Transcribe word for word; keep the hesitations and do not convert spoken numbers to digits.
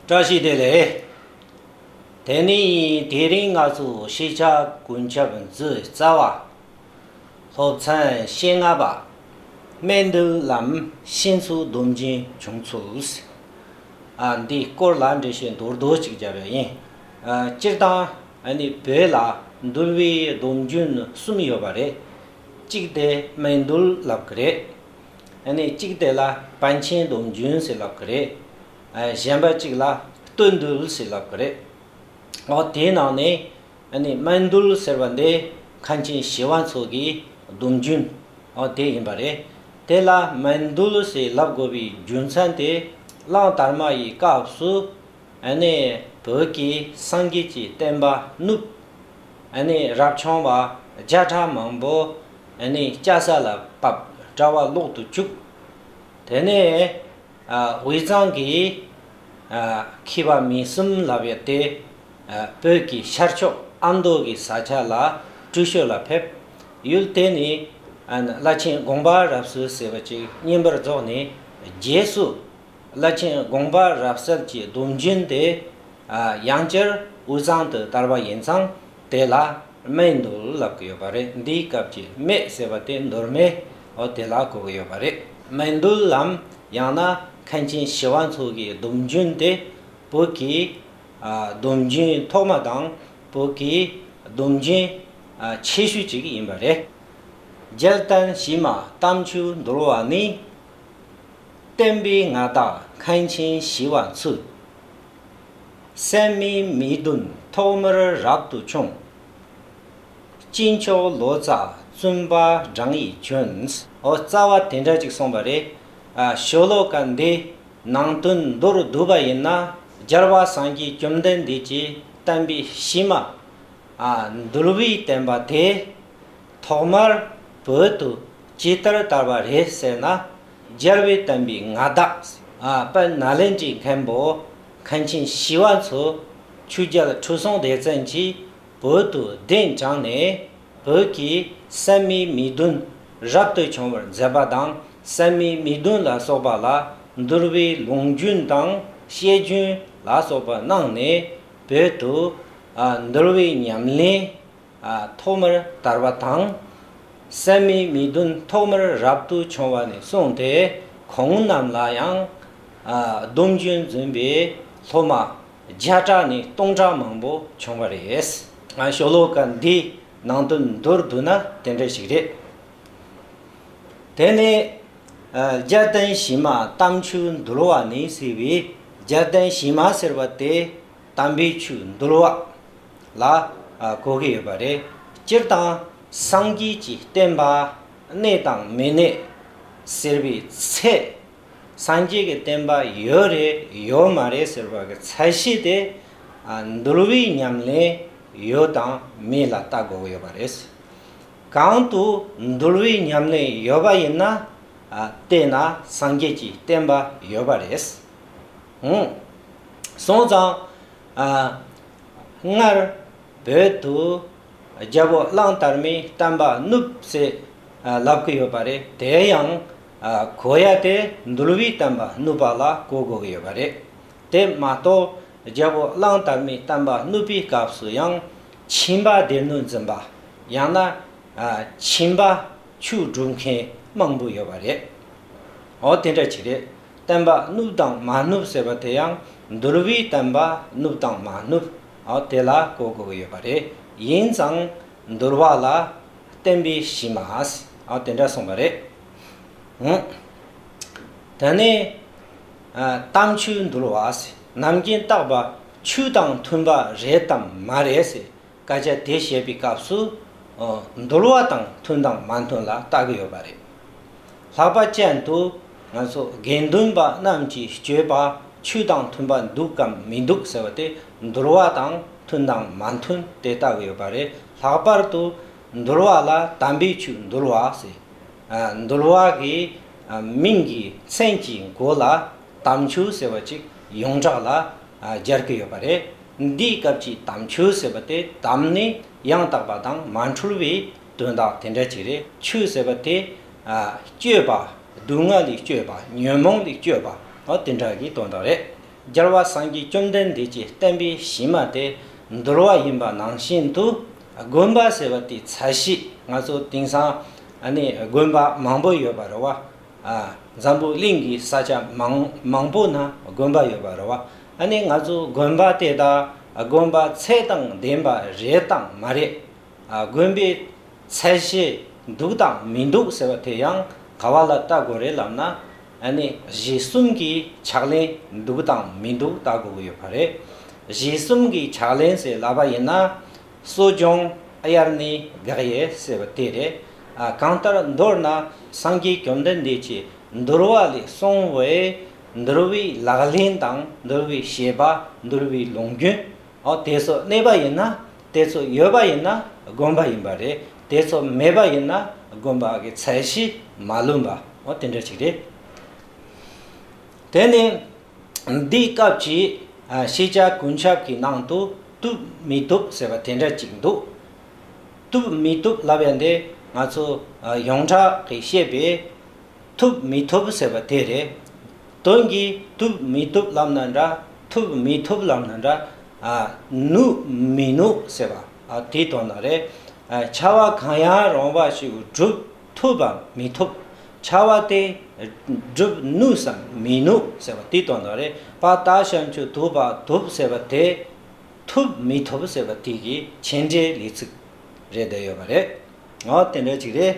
བཀྲ་ཤིས་བདེ་ལེགས། དེ་ནི་དེ་རིང་ང་ཚོ་ཤེས་བྱ་ཀུན་ཁྱབ་མཛོད་རྩ་བ། སློབ་ཚན་ཞེ་ལྔ་པ། སྨན་འདུལ་ལམ་ཤིང་ཚུལ་སྡོམ་རྒྱུན་བྱུང་ཚུལ། ཨ། འདིའི་སྐོར་ལ་འགྲེལ་བཤད་མདོར་བསྡུས་ཅིག་བརྒྱབ་པ་ཡིན། ཨ། སྤྱིར་བཏང་ཨ་ནི་བོད་ལ་འདུལ་བའི་སྡོམ་རྒྱུན་གསུམ་ཡོད་པ་རེད། གཅིག་དེ་སྨན་འདུལ་ལབ་ཀྱི་རེད། ཨ་ནི་གཅིག་དེ་ལ་པཎ་ཆེན་སྡོམ་རྒྱུན་ཟེར་ལབ་ཀྱི་རེད། ཨ། གཞན་པ་གཅིག་ལ་སྟོད་འདུལ་ཟེར་ལབ་ཀྱི་རེད། འོ། དེའི་ནང་ནས་ཨ་ནི་སྨན་འདུལ་ཟེར་བ་འདི་མཁན་ཆེན་ཞི་བ་འཚོ་གི་སྡོམ་རྒྱུན། འོ། དེ་ཡིན་པ་རེད། དེ་ལ་སྨན་འདུལ་ཟེར་ལབ་དགོས་པའི་རྒྱུ་མཚན་དེ། གླང་དར་མ་ཡི་སྐབས་སུ་ཨ་ནི་བོད་ཀྱི་སངས་རྒྱས་ཀྱི་བསྟན་པ་བསྣུབས། ཨ་ནི་རབ་བྱུང་བ་བརྒྱ་ཕྲག་མང་པོ་ཨ་ནི་སྐྱ་ས་ལ་བབས། གྲྭ་པ་ལོག་ཏུ་བཅུག་དེ་ནས། ཨ། དབུས་གཙང་གི། ཨ། མཁས་པ་མི་གསུམ་ལབ་ཡ་དེ། ཨ། བོད་ཀྱི་ཤར་ཕྱོགས་ཨ་མདོ་གི་ས་ཆ་ལ་བྲུས་ཤོད་ལ་ཕེབས། ཡུལ་དེ་ནི། ཨ། བླ་ཆེན་དགོངས་པ་རབ་གསལ་ཟེར་བ་ཅིག་བསྙེན་པར་རྫོགས་ནས། རྗེས་སུ་བླ་ཆེན་དགོངས་པ་རབ་གསལ་གྱི་སྡོམ་རྒྱུན་དེ། ཨ། ཡང་བསྐྱར་དབུས་གཙང་དུ་དར་བ་ཡིན་ཙང་། དེ་ལ་སྨན་འདུལ་ལབ་ཀྱི་ཡོད་པ་རེད། འདིའི་སྐབས་ཀྱི་སྨན་ཟེར་བ་དེ་མདོ་སྨན། འོ། དེ་ལ་གོ་གི་ཡོད་པ་རེད། སྨན་འདུལ་ལམ་ཡང་ན་མཁན་ཆེན་ཞི་བ་འཚོ་གི་སྡོམ་རྒྱུན་དེ། བོད་ཀྱི། ཨ། སྡོམ་རྒྱུན་ཐོག་མ་དང་བོད་ཀྱི་སྡོམ་རྒྱུན། ཨ། ཆེ་ཤོས་ཅིག་ཡིན་པ་རེད། རྒྱལ་བསྟན་ཞི་མ་དམ་ཆོས་འདུལ་བ་ནི། བསྟན་པའི་མངའ་བདག་མཁན་ཆེན་ཞི་བ་འཚོས། སད་མི་མི་བདུན་ཐོག་མར་རབ་ཏུ་བྱུང་། དཀྱིལ་ཆོག་ལོ་ཙཱ་བཙུན་པ་བགྲང་ཡིག་བྱོན། འོ། རྩ་བ་དེ་འདྲ་ཅིག་གསུངས་པ་རེད། ཨ། ཤོ་ལོ་ཀ་འདི་ནང་དོན་མདོར་བསྡུས་པ་ཡིན་ན། རྒྱལ་བ་སངས་རྒྱས་བཅོམ་ལྡན་འདས་ཀྱི་བསྟན་པའི་ཕྱི་མ། ཨ། འདུལ་བའི་བསྟན་པ་དེ་ཐོག་མར་བོད་དུ་ཇི་ལྟར་དར་བ་རེད་ཟེར་ན། རྒྱལ་བའི་བསྟན་པའི་མངའ་བདག། ཨ། དཔལ་ནཱ་ལེནྡྲའི་མཁན་པོ་མཁན་ཆེན་ཞི་བ་འཚོ། ཆོས་རྒྱལ་ཁྲི་སྲོང་ལྡེ་བཙན་གྱིས་བོད་དུ་གདན་དྲངས་ནས། བོད་ཀྱི་སད་མི་མི་བདུན་རབ་ཏུ་བྱུང་བར་མཛད་པ་དང་། སད་མི་མི་བདུན་ལ་སོགས་པ་ལ་འདུལ་བའི་ལུང་རྒྱུན་དང་བཤད་རྒྱུན་ལ་སོགས་པ་གནང་ནས། བོད་དུ། ཨ། འདུལ་བའི་ཉམས་ལེན། ཨ། ཐོག་མར་དར་བ་དང་། སད་མི་མི་བདུན་ཐོག་མར་རབ་ཏུ་བྱུང་བ་ནས་བཟུང་སྟེ། ཁོང་རྣམས་ལ་ཡང་། ཨ། སྡོམ་རྒྱུན་འཛིན་པའི་སློབ་མ་བརྒྱ་ཕྲག་ནས་སྟོང་ཕྲག་མང་པོ་བྱུང་བ་རེད། ཨ། ཤོ་ལོ་ཀ་འདིའི་ནང་དོན་མདོར་བསྡུས་ན་དེ་འདྲ་ཞིག་རེད། དེ་ནས། ཨ། རྒྱལ་བསྟན་ཞི་མ་དམ་ཆོས་འདུལ་བ་ནི་ཟེར་བའི། རྒྱལ་བསྟན་ཞི་མ་ཟེར་བ་དེ་དམ་པའི་ཆོས་འདུལ་བ་ལ། ཨ། གོ་གི་ཡོད་པ་རེད། སྤྱིར་བཏང་སངས་རྒྱས་ཀྱི་བསྟན་པ་གནས་དང་མི་གནས་ཟེར་བའི་ཚད། སངས་རྒྱས་ཀྱི་བསྟན་པ་ཡོད་རེད་ཡོད་མ་རེད་ཟེར་བ་གི་ཚད་གཞི་དེ། ཨ། འདུལ་བའི་ཉམས་ལེན་ཡོད་དང་མེད་ལ་ལྟ་དགོས་ཀྱི་ཡོད་པ་རེད། གང་དུ་འདུལ་བའི་ཉམས་ལེན་ཡོད་པ་ཡིན་ན། ཨ། དེ་ན་སངས་རྒྱས་ཀྱི་བསྟན་པ་ཡོད་པ་རེད། ཨང་། སོང་ཙང་། ཨ། སྔར་བོད་དུ་རྒྱལ་པོ་གླང་དར་མའི་བསྟན་པ་བསྣུབས་ཟེར། ཨ། ལབ་ཀྱི་ཡོད་པ་རེད། དེ་ཡང་། ཨ། གོ་ཡ་དེ་འདུལ་བའི་བསྟན་པ་བསྣུབས་པ་ལ་གོ་དགོས་ཀྱི་ཡོད་པ་རེད། དེ་མ་གཏོགས། རྒྱལ་པོ་གླང་དར་མའི་བསྟན་པ་བསྣུབས་པའི་སྐབས་སུ་ཡང་། ཁྱིམ་པ་སྡེ་སྣོད་འཛིན་པ། ཡང་ན། ཨ། ཁྱིམ་པ་ཆོས་སྒྲུབ་མཁན་མང་པོ་ཡོད་པ་རེད། འོ། དེ་འདྲ་ཅིག་རེད། བསྟན་པ་བསྣུབས་དང་མ་བསྣུབས་ཟེར་བ་དེ་ཡང་འདུལ་བའི་བསྟན་པ་བསྣུབས་དང་མ་བསྣུབས། འོ། དེ་ལ་གོ་དགོས་ཀྱི་ཡོད་པ་རེད། ཡིན་ཙང་འདུལ་བ་ལ་བསྟན་པའི་གཞི་མ། འོ། དེ་འདྲ་གསུངས་པ་རེད། ཨང་། དེ་ནས། ཨ། དམ་ཆོས་འདུལ་བ་ཟེར། ནམ་རྒྱུན་བརྟག་པ་ཆོས་དང་མཐུན་པ་རེད་དམ་མ་རེད་ཟེར་སྐད་ཆ་དེ་བཤད་པའི་སྐབས་སུ། ཨ། འདུལ་བ་དང་མཐུན་དང་མ་མཐུན་ལ་ལྟ་གི་ཡོད་པ་རེད། ལྷག་པ་ཅན་དུ་ང་ཚོ་དགེ་འདུན་པ་རྣམས་ཀྱི་སྤྱོད་པ་ཆོས་དང་མཐུན་པ་འདུག་གམ་མི་འདུག་ཟེར་བ་དེ། འདུལ་བ་དང་མཐུན་དང་མ་མཐུན་དེ་ལྟ་གི་ཡོད་པ་རེད། ལྷག་པར་དུ་འདུལ་བ་ལ་དམ་པའི་ཆོས་འདུལ་བ་ཟེར། ཨ། འདུལ་བ་གི། ཨ། མིང་གི་མཚན་གྱི་མགོ་ལ་དམ་ཆོས་ཟེར་བ་ཅིག་ཡོངས་གྲགས་ལ། ཨ། སྦྱར་གྱི་ཡོད་པ་རེད། འདིའི་སྐབས་ཀྱི་དམ་ཆོས་ཟེར་བ་དེ། དམ་ནི་ཡང་དག་པ་དང་མ་འཁྲུལ་བའི་དོན་དག་དེ་འདྲ་ཅིག་རེད། ཆོས་ཟེར་བ་དེ། ཨ། སྤྱོད་པ། སྡུག་བསྔལ་ལས་སྤྱོད་པ། ཉོན་མོངས་ལས་སྤྱོད་པ། འོ། དེ་འདྲ་གི་དོན་དག་རེད། རྒྱལ་བ་སངས་རྒྱས་བཅོམ་ལྡན་འདས་ཀྱི་བསྟན་པའི་གཞི་མ་དེ་འདུལ་བ་ཡིན་པ་ནང་བཞིན་དུ། དགོན་པ་ཟེར་བ་དེའི་ཚད་གཞི། ང་ཚོ་དེང་སང་ཨ་ནི་དགོན་པ་མང་པོ་ཡོད་པ་རེད་བ། ཨ། འཛམ་བུ་གླིང་གི་ས་ཆ་མང་མང་པོ་ན་དགོན་པ་ཡོད་པ་རེད་བ། ཨ་ནི་ང་ཚོ་དགོན་པ་དེ་དག་དགོན་པ་ཚད་དང་ལྡན་པ་རེད་དང་མ་རེད། ཨ། དགོན་པའི་ཚད་གཞི་འདུག་དང་མི་འདུག་ཟེར་བ་དེ་ཡང་ག་བ་ལ་ལྟ་དགོས་རེད་ལབ་ན། ཨ་ནི་གཞི་གསུམ་གྱི་ཕྱག་ལེན་འདུག་དང་མི་འདུག་ལྟ་དགོས་ཀྱི་ཡོད་པ་རེད། གཞི་གསུམ་གྱི་ཕྱག་ལེན་ཟེར་ལབ་པ་ཡིན་ན། གསོ་སྦྱོང་། དབྱར་གནས། དགག་དབྱེ་ཟེར་བ་དེ་རེད། ཨ། གང་ལྟར་མདོར་ན་སངས་རྒྱས་བཅོམ་ལྡན་འདས་ཀྱིས་འདུལ་བ་ལས་གསུངས་པའི་འདུལ་བའི་ལག་ལེན་དང་འདུལ་བའི་བྱེད་པ། འདུལ་བའི་ལུང་རྒྱུན། ཨོ། དེ་ཚོ་གནས་པ་ཡིན་ན། དེ་ཚོ་ཡོད་པ་ཡིན་ན་དགོན་པ་ཡིན་པ་རེད། དེ་ཚོ་མེད་པ་ཡིན་ན་དགོན་པ་གི་ཚད་གཞི་མ་ལོན་པ། ཨོ། དེ་འདྲ་ཅིག་རེད། དེ་ནས་འདིའི་སྐབས་ཀྱི། ཨ། ཤེས་བྱ་ཀུན་ཁྱབ་ཀྱི་ནང་དུ་བཏུབ་མི་བཏུབ་ཟེར་བ་དེ་འདྲ་ཅིག་འདུག་བཏུབ་མི་བཏུབ་ལབ་ཡ་དེ་ང་ཚོ། ཨ། ཡོངས་གྲགས་ཀྱིས་བཤད་པའི་ཐུབ་མི་ཐུབ་ཟེར་བ་དེ་རེད། དོན་གྱིས་བཏུབ་མི་བཏུབ་ལབ་ན་འདྲ། ཐུབ་མི་ཐུབ་ལབ་ན་འདྲ། ཨ། ནུས་མི་ནུས་ཟེར་བ། ཨ། དེའི་དོན་དག་རེད། ཨ། བྱ་བ་གང་ཡང་རུང་བ་ཞིག་སྒྲུབ་ཐུབ་བམ་མི་ཐུབ། བྱ་བ་དེ་སྒྲུབ་ནུས་སམ་མི་ནུས་ཟེར་བ་དེའི་དོན་དག་རེད། པ་ཏ་ཞབས་ཀྱུ་ཐུབ་པ་ཐུབ་ཟེར་བ་དེ། ཐུབ་མི་ཐུབ་ཟེར་བ་དེ་གི་མཆན་འགྲེལ་ལས་ཚིག་རེད་བསྡད་ཡོད་པ་རེད། ཨོ། དེ་འདྲ་ཅིག་རེད།